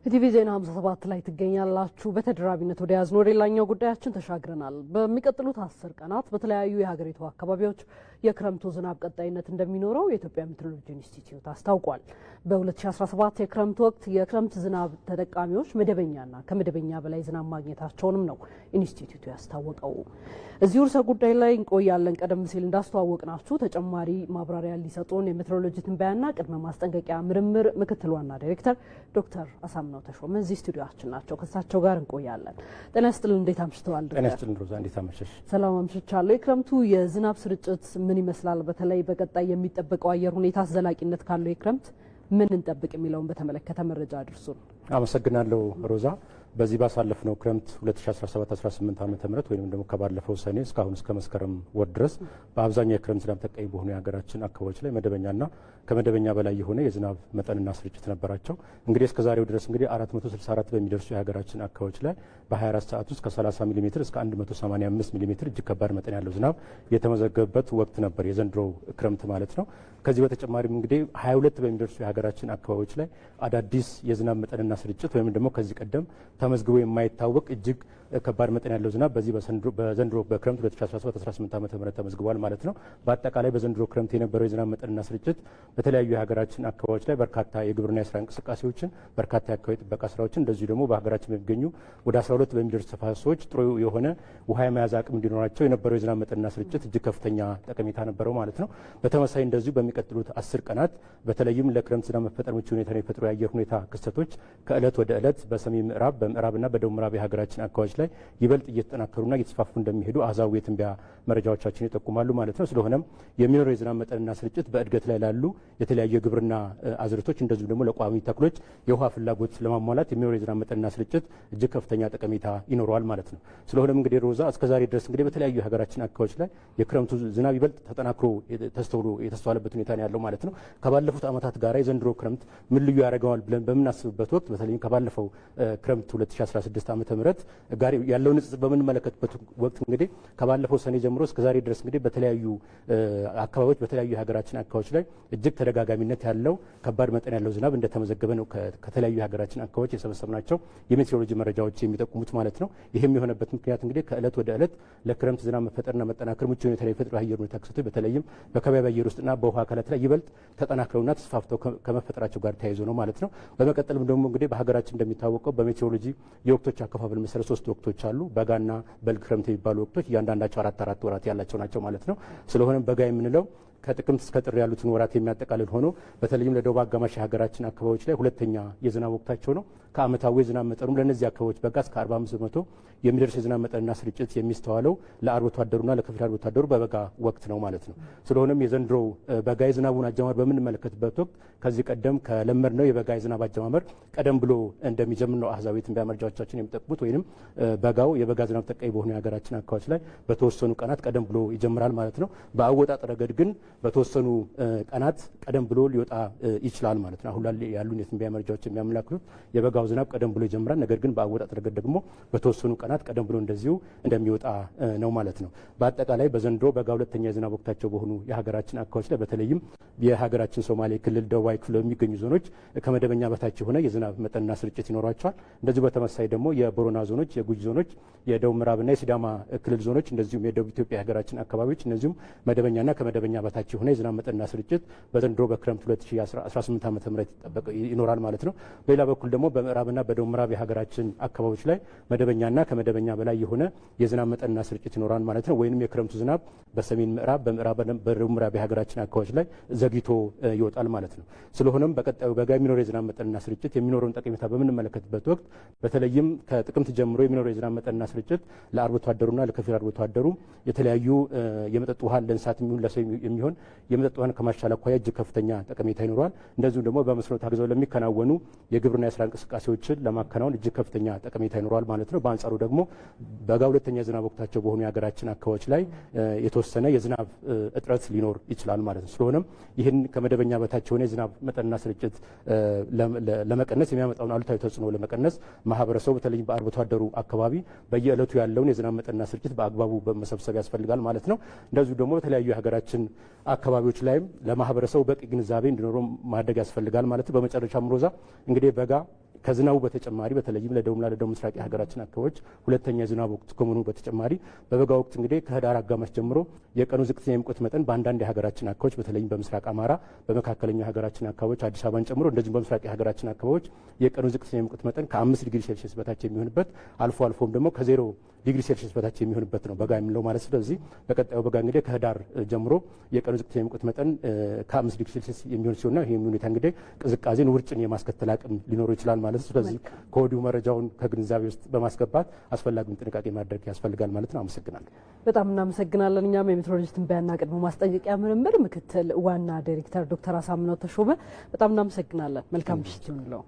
ኢቲቪ ዜና 57 ላይ ትገኛላችሁ። በተደራቢነት ወደ ያዝነው ወደ ሌላኛው ጉዳያችን ተሻግረናል። በሚቀጥሉት 10 ቀናት በተለያዩ የሀገሪቱ አካባቢዎች የክረምቱ ዝናብ ቀጣይነት እንደሚኖረው የኢትዮጵያ ሜትሮሎጂ ኢንስቲትዩት አስታውቋል። በ2017 የክረምት ወቅት የክረምት ዝናብ ተጠቃሚዎች መደበኛና ከመደበኛ በላይ ዝናብ ማግኘታቸውንም ነው ኢንስቲትዩቱ ያስታወቀው። እዚሁ ርዕሰ ጉዳይ ላይ እንቆያለን። ቀደም ሲል እንዳስተዋወቅናችሁ ተጨማሪ ማብራሪያ ሊሰጡን የሜትሮሎጂ ትንበያና ቅድመ ማስጠንቀቂያ ምርምር ምክትል ዋና ዳይሬክተር ዶክተር አሳምነው ተሾመ እዚህ ስቱዲዮአችን ናቸው። ከእሳቸው ጋር እንቆያለን። ጤና ይስጥልን፣ እንዴት አምሽተዋል? ጤና ይስጥልን ሮዛ፣ እንዴት አመሸሽ? ሰላም አምሽቻለሁ። የክረምቱ የዝናብ ስርጭት ምን ይመስላል? በተለይ በቀጣይ የሚጠበቀው አየር ሁኔታ ዘላቂነት ካለው የክረምት ምን እንጠብቅ የሚለውን በተመለከተ መረጃ አድርሱን። አመሰግናለሁ ሮዛ። በዚህ ባሳለፍነው ክረምት 2017-18 ዓ.ም ወይም ደግሞ ከባለፈው ሰኔ እስካሁን እስከ መስከረም ወር ድረስ በአብዛኛው የክረምት ዝናብ ተጠቃሚ በሆኑ የሀገራችን አካባቢዎች ላይ መደበኛና ከመደበኛ በላይ የሆነ የዝናብ መጠንና ስርጭት ነበራቸው። እንግዲህ እስከ ዛሬው ድረስ እንግዲህ 464 በሚደርሱ የሀገራችን አካባቢዎች ላይ በ24 ሰዓት ውስጥ ከ30 ሚሊ ሜትር እስከ 185 ሚሊ ሜትር እጅግ ከባድ መጠን ያለው ዝናብ የተመዘገበበት ወቅት ነበር፣ የዘንድሮው ክረምት ማለት ነው። ከዚህ በተጨማሪም እንግዲህ 22 በሚደርሱ የሀገራችን አካባቢዎች ላይ አዳዲስ የዝናብ መጠንና ስርጭት ወይም ደግሞ ከዚህ ቀደም ተመዝግቦ የማይታወቅ እጅግ ከባድ መጠን ያለው ዝናብ በዚህ በዘንድሮ በክረምት 2017-18 ዓ.ም ተመዝግቧል ማለት ነው። በአጠቃላይ በዘንድሮ ክረምት የነበረው የዝናብ መጠንና ስርጭት በተለያዩ የሀገራችን አካባቢዎች ላይ በርካታ የግብርና የስራ እንቅስቃሴዎችን፣ በርካታ የአካባቢ ጥበቃ ስራዎችን እንደዚሁ ደግሞ በሀገራችን በሚገኙ ወደ 12 በሚደርሱ ተፋሰሶች ጥሩ የሆነ ውሃ የመያዝ አቅም እንዲኖራቸው የነበረው የዝናብ መጠንና ስርጭት እጅግ ከፍተኛ ጠቀሜታ ነበረው ማለት ነው። በተመሳሳይ እንደዚሁ በሚቀጥሉት 10 ቀናት በተለይም ለክረምት ዝናብ መፈጠር ምቹ ሁኔታ የሚፈጥሩ የአየር ሁኔታ ክስተቶች ከእለት ወደ እለት በሰሜን ምዕራብ፣ በምዕራብና በደቡብ ምዕራብ የሀገራችን አካባቢዎች ላይ ይበልጥ እየተጠናከሩና እየተስፋፉ እንደሚሄዱ አሃዛዊ የትንበያ መረጃዎቻችን ይጠቁማሉ ማለት ነው። ስለሆነም የሚኖረው የዝናብ መጠንና ስርጭት በእድገት ላይ ላሉ የተለያዩ የግብርና አዝርቶች እንደዚሁም ደግሞ ለቋሚ ተክሎች የውሃ ፍላጎት ለማሟላት የሚኖረው የዝናብ መጠንና ስርጭት እጅግ ከፍተኛ ጠቀሜታ ይኖረዋል ማለት ነው። ስለሆነም እንግዲህ ሮዛ እስከዛሬ ድረስ እንግዲህ በተለያዩ የሀገራችን አካባቢዎች ላይ የክረምቱ ዝናብ ይበልጥ ተጠናክሮ ተስተውሎ የተስተዋለበት ሁኔታ ነው ያለው ማለት ነው። ከባለፉት ዓመታት ጋር የዘንድሮ ክረምት ምን ልዩ ያደርገዋል ብለን በምናስብበት ወቅት በተለይም ከባለፈው ክረምት 2016 ዓ.ም ጋር ያለውን ንጽጽር በምንመለከትበት ወቅት እንግዲህ ከባለፈው ሰኔ ጀምሮ እስከ ዛሬ ድረስ እንግዲህ በተለያዩ አካባቢዎች በተለያዩ የሀገራችን አካባቢዎች ላይ እጅግ ተደጋጋሚነት ያለው ከባድ መጠን ያለው ዝናብ እንደተመዘገበ ነው ከተለያዩ የሀገራችን አካባቢዎች የሰበሰብናቸው የሜትሮሎጂ መረጃዎች የሚጠቁሙት ማለት ነው። ይህም የሆነበት ምክንያት እንግዲህ ከእለት ወደ እለት ለክረምት ዝናብ መፈጠርና መጠናከር ምቹ ሁኔታ የሚፈጥሩ የአየር ሁኔታ ክስተቶች በተለይም በከባቢ አየር ውስጥና በውሃ አካላት ላይ ይበልጥ ተጠናክረውና ተስፋፍተው ከመፈጠራቸው ጋር ተያይዞ ነው ማለት ነው። በመቀጠልም ደግሞ እንግዲህ በሀገራችን እንደሚታወቀው በሜትሮሎጂ የወቅቶች አከፋፈል መሰረት 3 ወቅቶች አሉ። በጋና በልግ፣ ክረምት የሚባሉ ወቅቶች እያንዳንዳቸው 4 4 ወራት ያላቸው ናቸው ማለት ነው። ስለሆነም በጋ የምንለው ከጥቅምት እስከ ጥር ያሉትን ወራት የሚያጠቃልል ሆኖ በተለይም ለደቡብ አጋማሽ የሀገራችን አካባቢዎች ላይ ሁለተኛ የዝናብ ወቅታቸው ነው። ከአመታዊ የዝናብ መጠኑም ለእነዚህ አካባቢዎች በጋ እስከ 45% የሚደርስ የዝናብ መጠንና ስርጭት የሚስተዋለው ለአርብቶ አደሩና ለከፊል አርብቶ አደሩ በበጋ ወቅት ነው ማለት ነው። ስለሆነም የዘንድሮው በጋ የዝናቡን አጀማመር በምንመለከትበት ወቅት ከዚህ ቀደም ከለመድነው የበጋ የዝናብ አጀማመር ቀደም ብሎ እንደሚጀምር ነው አሃዛዊ የትንበያ መረጃዎቻችን የሚጠቁሙት። ወይንም በጋው የበጋ ዝናብ ተጠቃሚ በሆኑ የሀገራችን አካባቢዎች ላይ በተወሰኑ ቀናት ቀደም ብሎ ይጀምራል ማለት ነው። በአወጣጥ ረገድ ግን በተወሰኑ ቀናት ቀደም ብሎ ሊወጣ ይችላል ማለት ነው። አሁን ያሉን የትንበያ መረጃዎች የሚያመላክቱት የበጋው ዝናብ ቀደም ብሎ ይጀምራል። ነገር ግን በአወጣጥ ረገድ ደግሞ በተወሰኑ ቀናት ቀደም ብሎ እንደዚሁ እንደሚወጣ ነው ማለት ነው። በአጠቃላይ በዘንድሮ በጋ ሁለተኛ የዝናብ ወቅታቸው በሆኑ የሀገራችን አካባቢዎች ላይ በተለይም የሀገራችን ሶማሌ ክልል ደቡባዊ ክፍል በሚገኙ ዞኖች ከመደበኛ በታች የሆነ የዝናብ መጠንና ስርጭት ይኖሯቸዋል። እንደዚሁ በተመሳሳይ ደግሞ የቦረና ዞኖች፣ የጉጂ ዞኖች፣ የደቡብ ምዕራብና የሲዳማ ክልል ዞኖች እንደዚሁም የደቡብ ኢትዮጵያ የሀገራችን አካባቢዎች እነዚሁም መደበኛና ከመደበኛ በታች የሆነ የዝናብ መጠንና ስርጭት በዘንድሮ በክረምት 2018 ዓ.ም ይኖራል ማለት ነው። በሌላ በኩል ደግሞ በምዕራብና በደቡብ ምዕራብ የሀገራችን አካባቢዎች ላይ መደበኛና ከመደበኛ በላይ የሆነ የዝናብ መጠንና ስርጭት ይኖራል ማለት ነው። ወይንም የክረምቱ ዝናብ በሰሜን ምዕራብ፣ በምዕራብ፣ በደቡብ ምዕራብ የሀገራችን አካባቢዎች ላይ ዘግይቶ ይወጣል ማለት ነው። ስለሆነም በቀጣዩ በጋ የሚኖረው የዝናብ መጠንና ስርጭት የሚኖረውን ጠቀሜታ በምንመለከትበት ወቅት በተለይም ከጥቅምት ጀምሮ የሚኖረው የዝናብ መጠንና ስርጭት ለአርብቶ አደሩና ለከፊል አርብቶ አደሩ የተለያዩ የመጠጥ ውሃ ለእንስሳት የሚሆን ለሰው የሚሆን የመጠጥ ውሃን ከማሻል አኳያ እጅግ ከፍተኛ ጠቀሜታ ይኖረዋል። እንደዚሁም ደግሞ በመስኖ ታግዘው ለሚከናወኑ የግብርና የስራ እንቅስቃሴዎችን ለማከናወን እጅግ ከፍተኛ ጠቀሜታ ይኖረዋል ማለት ነው። በአንጻሩ ደግሞ በጋ ሁለተኛ የዝናብ ወቅታቸው በሆኑ የሀገራችን አካባቢዎች ላይ የተወሰነ የዝናብ እጥረት ሊኖር ይችላል ማለት ነው። ስለሆነም ይህን ከመደበኛ በታች የሆነ የዝናብ መጠንና ስርጭት ለመቀነስ የሚያመጣውን አሉታዊ ተጽዕኖ ለመቀነስ ማህበረሰቡ በተለይም በአርብቶ አደሩ አካባቢ በየዕለቱ ያለውን የዝናብ መጠንና ስርጭት በአግባቡ መሰብሰብ ያስፈልጋል ማለት ነው። እንደዚሁ ደግሞ በተለያዩ የሀገራችን አካባቢዎች ላይም ለማህበረሰቡ በቂ ግንዛቤ እንዲኖረው ማድረግ ያስፈልጋል ማለት ነው። በመጨረሻም ሮዛ እንግዲህ በጋ ከዝናቡ በተጨማሪ በተለይም ለደቡብና ለደቡብ ምስራቅ የሀገራችን አካባቢዎች ሁለተኛ የዝናብ ወቅት ከመሆኑ በተጨማሪ በበጋ ወቅት እንግዲህ ከህዳር አጋማሽ ጀምሮ የቀኑ ዝቅተኛ የሙቀት መጠን በአንዳንድ የሀገራችን አካባቢዎች በተለይም በምስራቅ አማራ፣ በመካከለኛው የሀገራችን አካባቢዎች አዲስ አበባን ጨምሮ እንደዚሁም በምስራቅ የሀገራችን አካባቢዎች የቀኑ ዝቅተኛ የሙቀት መጠን ከ5 ዲግሪ ሴልሲየስ በታች የሚሆንበት፣ አልፎ አልፎም ደግሞ ከ0 ዲግሪ ሴልሲየስ በታች የሚሆንበት ነው በጋ የምንለው ማለት። ስለዚህ በቀጣዩ በጋ እንግዲህ ከህዳር ጀምሮ የቀኑ ዝቅተኛ የሙቀት መጠን ከ5 ዲግሪ ሴልሲየስ የሚሆን ሲሆንና ይህ ሁኔታ እንግዲህ ቅዝቃዜን፣ ውርጭን የማስከተል አቅም ሊኖረው ይችላል ማለት ነው። ስለዚህ ከወዲሁ መረጃውን ከግንዛቤ ውስጥ በማስገባት አስፈላጊውን ጥንቃቄ ማድረግ ያስፈልጋል ማለት ነው። አመሰግናለሁ። በጣም እናመሰግናለን። እኛም የሜትሮሎጂ ትንበያና ቅድመ ማስጠንቀቂያ ምርምር ምክትል ዋና ዳይሬክተር ዶክተር አሳምነው ተሾመ በጣም እናመሰግናለን። መልካም ምሽት ይሁንልዎ።